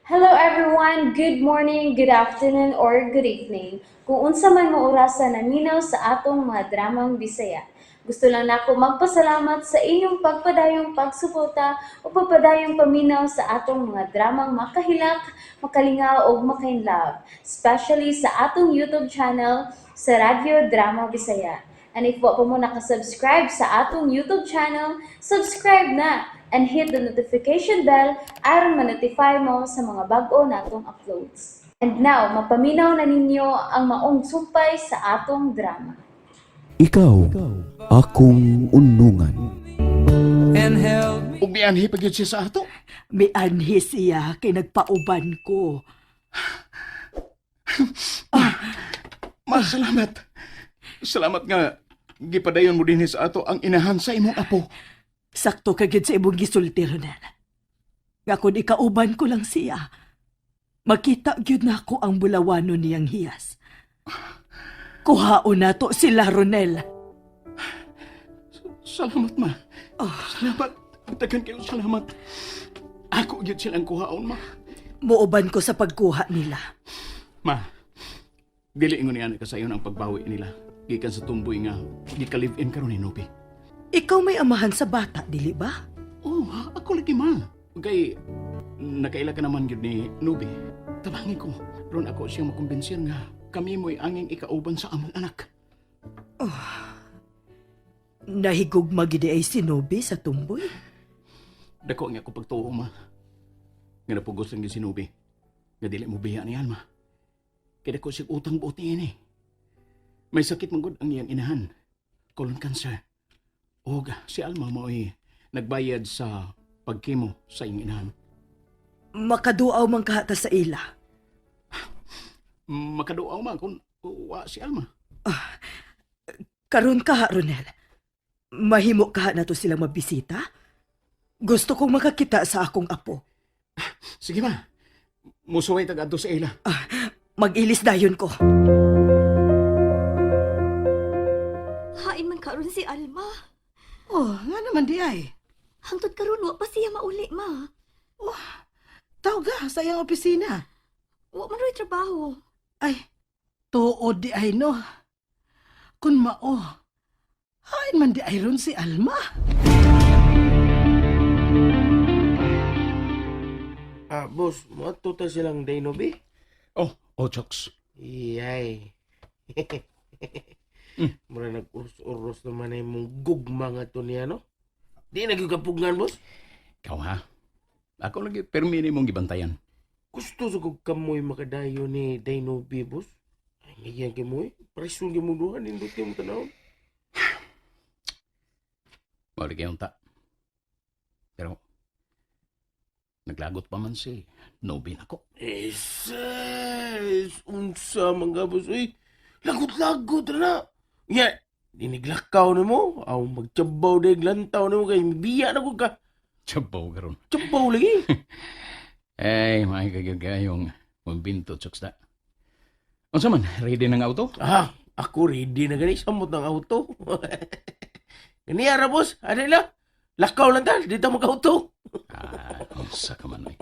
Hello everyone! Good morning, good afternoon, or good evening. Kung unsa man mo orasa naminaw sa atong mga dramang Bisaya. Gusto lang nako magpasalamat sa inyong pagpadayong pagsuporta o pagpadayong paminaw sa atong mga dramang makahilak, makalingaw ug makainlove, especially sa atong YouTube channel sa Radyo Drama Bisaya. And if wa pa mo nakasubscribe sa atong YouTube channel, subscribe na and hit the notification bell aron ma-notify mo sa mga bag-o natong uploads. And now, mapaminaw na ninyo ang maong sumpay sa atong drama. Ikaw, akong unungan. And held me. Ug mianhi pa gyud siya sa ato. Mianhi siya kay nagpauban ko. Ma, salamat. Salamat nga gipadayon mo dinhi sa ato ang inahan sa imong apo. Sakto ka gyud sa imong gisulti, Ronel. Nga kung ikauban ko lang siya, makita gyud nako ang bulawano niyang hiyas. Kuhaon nato sila, Ronel. Salamat, ma. Salamat. Daghan kayo salamat. Ako gyud silang kuhaon, ma. Muuban ko sa pagkuha nila. Ma, dili ingon niya kasayon ang pagbawi nila. Gikan sa tumboy nga gika live-in karon ni Nobi. Ikaw may amahan sa bata, dili ba? Oh, ako lagi, ma. Kay nakaila ka naman gyud ni Nobi. Tabangi ko. Ron ako siya makumbensir nga kami mo'y anging ikauban sa among anak. Nahigugma gid ay si Nobi sa tumboy. Dako nga ako pagtuo, ma. Nga napugos lang gyud si Nobi. Nga dili mo biya ni Alma. Kaya dako siya utang buot niya eh. May sakit man gud ang iyang inahan. Colon cancer. Og si Alma mo'y nagbayad sa pagkimo sa iyang inahan. Makaduaw man kahata sa ila. Makaduaw ma kung wa si Alma. Karon ka, ha, Ronel. Mahimo ka na to silang mabisita? Gusto kong makakita sa akong apo. Sige ma. Musuway tag adto sa ila. Mag-ilis dayon ko. Hain man karon si Alma. Oh, nga naman di ay. Hangtod karon wa pa siya mauli, ma. Tawag ka sa iyang opisina. Wa man ro'y trabaho. Ay, tuod di ay no. Kun mao, hain man di ay ron si Alma. Ah, boss, moadto ta silang Dino B. Oh, oh, Chokes. Iyay. Mura nag-uros-uros naman ay mong gugma nga to niya, no? Di na gyud kapugngan, boss. Ikaw ha? Ako lagi permi ni mong gibantayan. Gusto sa kog kamoy makadayo ni Dino B, boss. Ay, ngayon kay mo eh. Presyon kay mo duha, nindot kay mo tanaw. Mao lagi ta. Pero naglagot pa man si Nobi nako. Eses, unsa man ka, boss, uy. Lagot-lagot na. Ya, diniglakaw na mo. Aw, magtsabaw na lantaw na mo kay biya na ko ka. Tsabaw karon. Tsabaw lagi. Ay, mga kagyud kayong magbinto, Chokes da. Unsa man, ready ng auto? Ah, ako ready na gani samot ng auto. Gani ara boss, ano la? Lakaw lang ta, dito mag-auto. Ah, unsa ka man oy.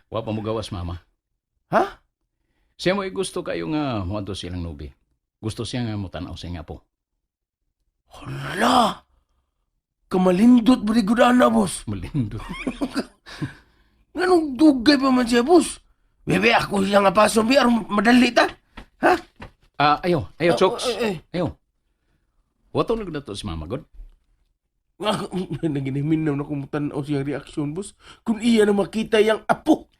Wa pa mo gawas, mama. Ha? Siya mo'y gusto kayo nga moadto silang Nobi. Gusto siya nga motanaw sa nga po. Hala! Kamalindot ba di gudana, boss? Malindot. Nganong dugay pa man siya, boss? Bebe, ako siya nga paso, bi, aron madali ta. Ha? Ah, ayo, ayo, Ah, Chokes. eh, eh. Ayo. Wato na to si mama, god. Naginiminaw na kumutan-aw siyang reaksyon, boss. Kung iya na makita yang apo.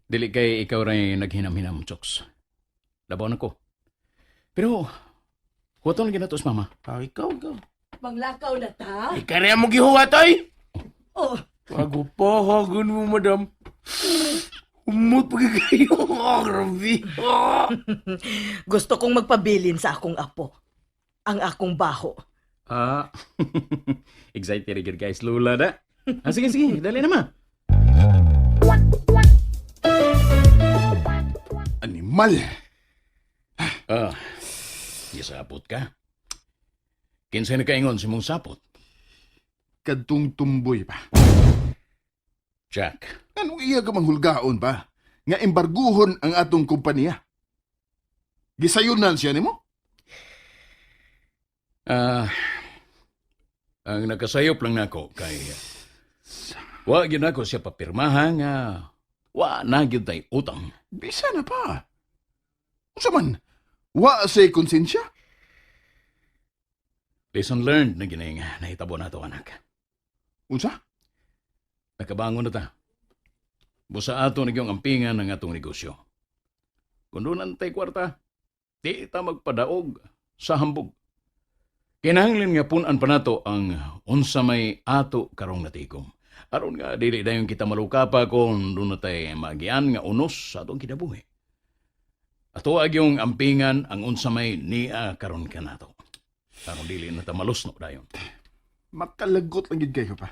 Dili kay ikaw rin naghinam-hinam, Chokes. Labaw na ko. Pero, wato na to si mama. Ah, ikaw, ikaw. Manglakaw na ta? Ikaw na mo gihuwat, oy! Oh, Bago pa, hagon mo, madam. Umot pa kayo. Oh, grabe. Oh. gusto kong magpabilin sa akong apo. Ang akong baho. Ah, excited rin guys, Lula da. Ah, sige, sige, dali na ma. Animal! Ah, gisapot ka. Kinsay nakaingon si mong sapot? Kadtong tumboy pa. Jack, Anong iya ka manghulgaon ba? nga embarguhon ang atong kompanya. Gisayunan siya nimo? Ah, ang nakasayop lang nako kay wa gyud nako siya papirmaha nga wa na gyud tay utang. Bisa na pa. Unsa man? Wa say konsensya? Lesson learned na gining nahitabo nato, anak. Unsa? Nakabangon na ta. Busa ato na gyung ampingan ang atong negosyo. Kung doon tay kwarta, di ta magpadaog sa hambog. Kinahanglan nga punan pa nato ang unsa may ato karong natikom. Aron nga dili dayon kita maluka pa kung doon na tay magian nga unos sa atong kinabuhi. Ato agyong ampingan ang unsa may nia karon kanato. Aron dili na ta malusno dayon. Makalagot lang gid kayo pa.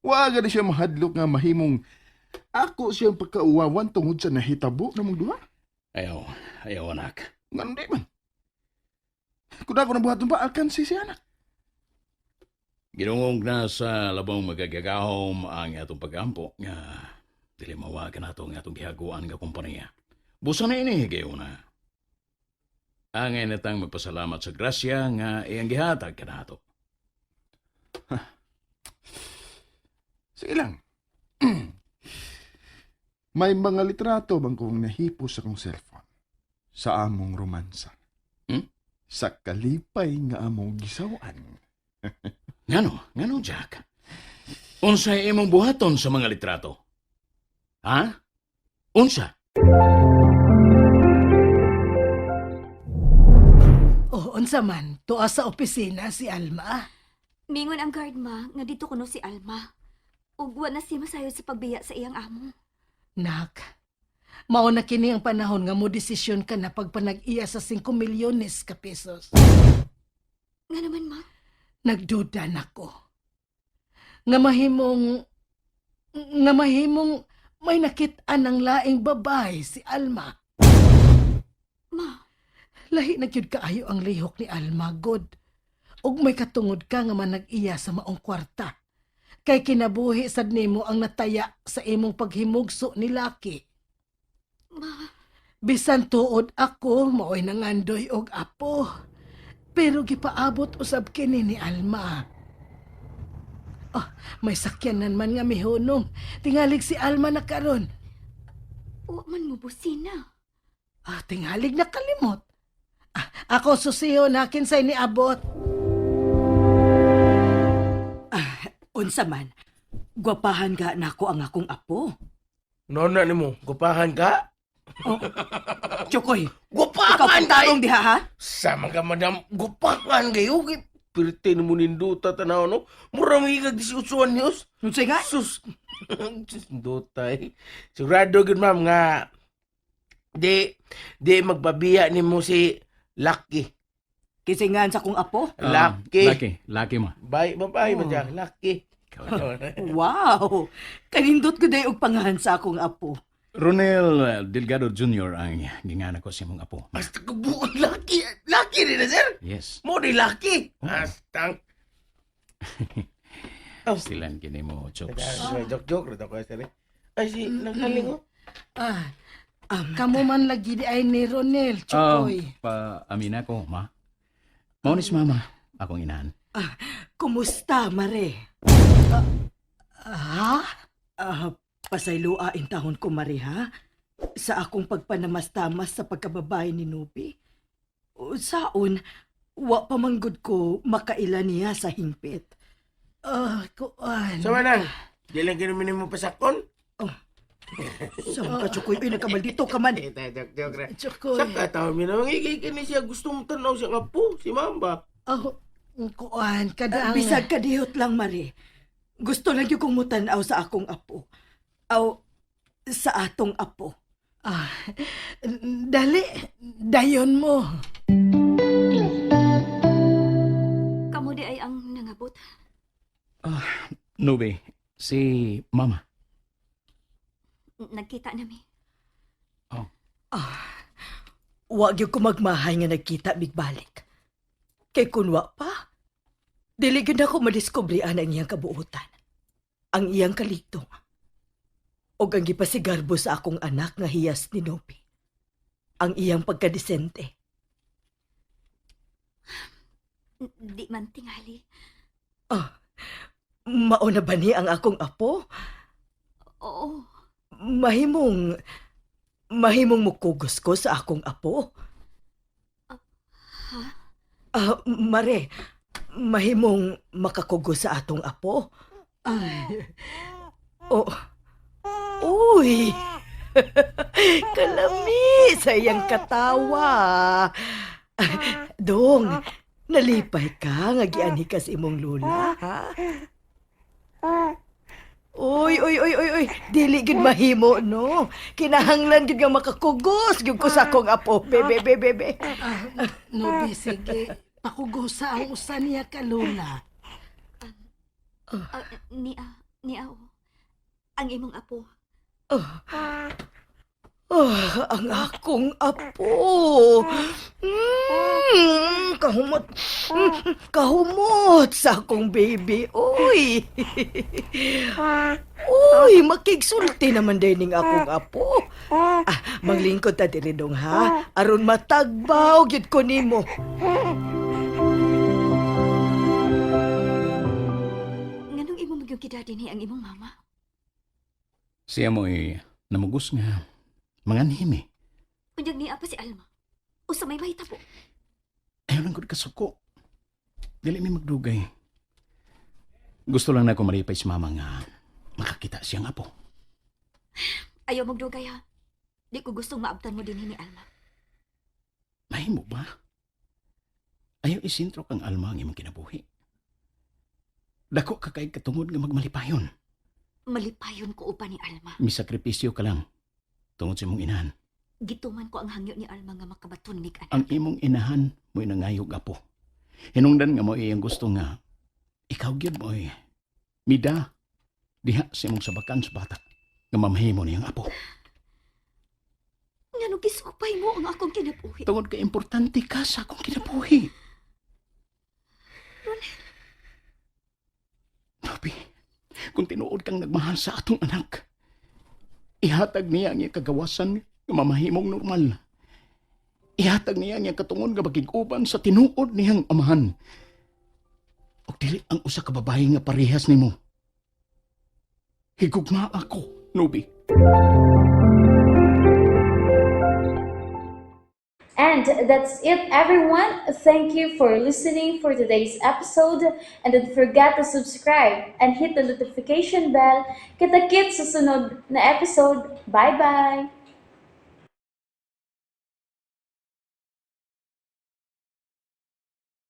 Wa gani siya mahadlok nga mahimong ako siyang pagkauwawan tungod sa nahitabo namong duha. Ayaw, ayaw, anak. Ngano di man? Kung ako nabuhaton pa, alkansi siya anak. Ginungog na sa labong magagagahom ang atong pagampo nga dili mawagan nato ang atong gihaguan nga kompanya. Busa na ini higayon na. Angay na tang magpasalamat sa grasya nga iyang gihatag kanato. Sige lang. May mga litrato bang kong nahipo sa kong cellphone sa among romansa. Hmm? Sa kalipay nga among gisawan. Ngano, ngano, Jack? Unsay imong buhaton sa mga litrato? Ha? Unsa? Oh, unsa man, tuwa sa opisina si Alma. Mingon ang guard, ma, nga dito kuno si Alma. Ug wa na siya masayod sa pagbiya sa iyang amo. Nak, mao na kini ang panahon nga mo desisyon ka na pagpanag-iya sa 5 milyones ka pesos. Nga naman, ma. Nagduda nako. Nga mahimong may nakit-an ng laing babae si Alma. Ma, Lahi na gyud kaayo ang lihok ni Alma, god. Ug may katungod ka nga manag-iya sa maong kwarta. Kay kinabuhi sad nimo ang nataya sa imong paghimugso ni Laki. Ma, Bisan tuod ako, mao'y nangandoy og apo. Pero gipaabot usab kini ni Alma. Oh, may sakyanan man nga mihunong. Tingalig si Alma na karon. wa man mo busina. Ah, tingalig na kalimot. Ah, ako susiyo na kinsay niabot. Unsa man, gwapahan ga nako ang akong apo. Nona nimo, gupahan ka? Chokoy, ikaw Gupahan pong tarong diha ha? Sama ka, madam. Gupahan kayo. Kay Pirte mo ninduta tanaw, no? Mura mo ikag 18 anyos. Unsay nga? Sus. Sus, nduta eh. Sigurado gud, ma'am, nga di magbabiya nimo si Lucky. Kisingan sa akong apo? Lucky. Laki, laki ma. Bye, babae ba Oh. siya? Lucky. Wow! Kanindot ko day og pangahan sa akong apo. Ronel Delgado Jr. ang gingana ko sa imong apo. Basta kabuon, Lucky. Lucky rin na, sir. Yes. Mo di Lucky. Astang. Silan kini mo, Chops. Joke-joke rin ako, sir. Eh. Ay, si, nanggaling, oh. Ah, kamo man lagi di ay ni Ronel, Chokoy. Pa amina ko, ma. Mao ni si mama, akong inahan. Kumusta, Mare? Ah, Ah, pasayloa in tahon ko, Mare, ha? Sa akong pagpanamastamas sa pagkababae ni Nubi. O, saon, wa pa manggod ko makaila niya sa hingpit. ah, kuan. Sama nang, di lang kinumin mo pasakon. Saan ka, Chokoy? Uy, nagkamaldito ka man. Eh, tayo, joke-joke rin. Chokoy. Sa katawin mo naman, ikay ni siya gusto mong tanaw siya nga po, si Mamba. Oh, kuan, kada ang... Bisag kadihot lang, Mare. Gusto lang yung kong mutanaw sa akong apo. Aw, sa atong apo. Ah, dali, dayon mo. Kamo di ay ang nangabot. Nubi, si mama. Nagkita nami. Wa gyud ko magmahay nga nagkita bigbalik. Kay kun wa pa, dili gyud ako madiskubrian ang iyang kabuotan. Ang iyang kaligtong. Og ang gipasigarbo sa akong anak nga hiyas ni Nobi. Ang iyang pagkadisente. Di man tingali. Ah, mao na ba ni ang akong apo? Oo. Mahimong mukugos ko sa akong apo? Ha? Ah, Mare, mahimong makakugos sa atong apo? Ay, Oh. Uy! Kalami sa iyang katawa. Dong, nalipay ka nga gianhi ka sa imong lula, ha? Uy, uy, uy, uy, uy, dili gid mahimo, no? Kinahanglan gid nga makakugos gyud ko sa akong apo. Bebe, bebe, bebe. Ah, Nobi, sige. Pakugusa ang usa niya ka, Lola. Ah, niya, niya oh. Ang imong apo. Oh, oh, ang akong apo. Kahumot. Kahumot sa akong baby. Uy. Uy, makigsulti naman din ning akong apo. Ah, maglingkod ta diri dong ha. Aron matagbaw gyud ko nimo. Nganong imo magyud gidadinhi ang imong mama? Siya mo'y namugos nga manganhim eh. Unyag niya pa si Alma. Usa may mahitabo. Ayaw lang gud kasuko. Dili mi magdugay. Gusto lang na ako malipay si mama nga makakita siyang apo. Ayaw magdugay ha. Di ko gustong maabtan mo dinhi ni Alma. Mahimo ba? Ayaw isintro kang Alma ang imong kinabuhi. Dako ka kay katungod nga magmalipayon. Malipayon ko uban ni Alma. Misakripisyo ka lang tungod sa imong inahan. Gituman ko ang hangyo ni Alma nga makabaton mig anak. Ang imong inahan mo'y nangayog apo. Hinungdan nga mo iyang gusto nga ikaw gyud mo'y mida diha sa imong sabakan sa bata nga mamahimo niyang apo. Nganong gisupay mo ang akong kinabuhi? Tungod kay importante ka sa akong kinabuhi. Nobi, kung tinuod kang nagmahal sa atong anak, ihatag niya ang iyang kagawasan nga mamahimong normal. Ihatag niya ang iyang katungon nga makig-uban sa tinuod niyang amahan. Og dili ang usa ka babae nga parehas nimo. Higugma ako, Nobi. And that's it, everyone. Thank you for listening for today's episode. And don't forget to subscribe and hit the notification bell. Kita-kits sa sunod na episode. Bye-bye!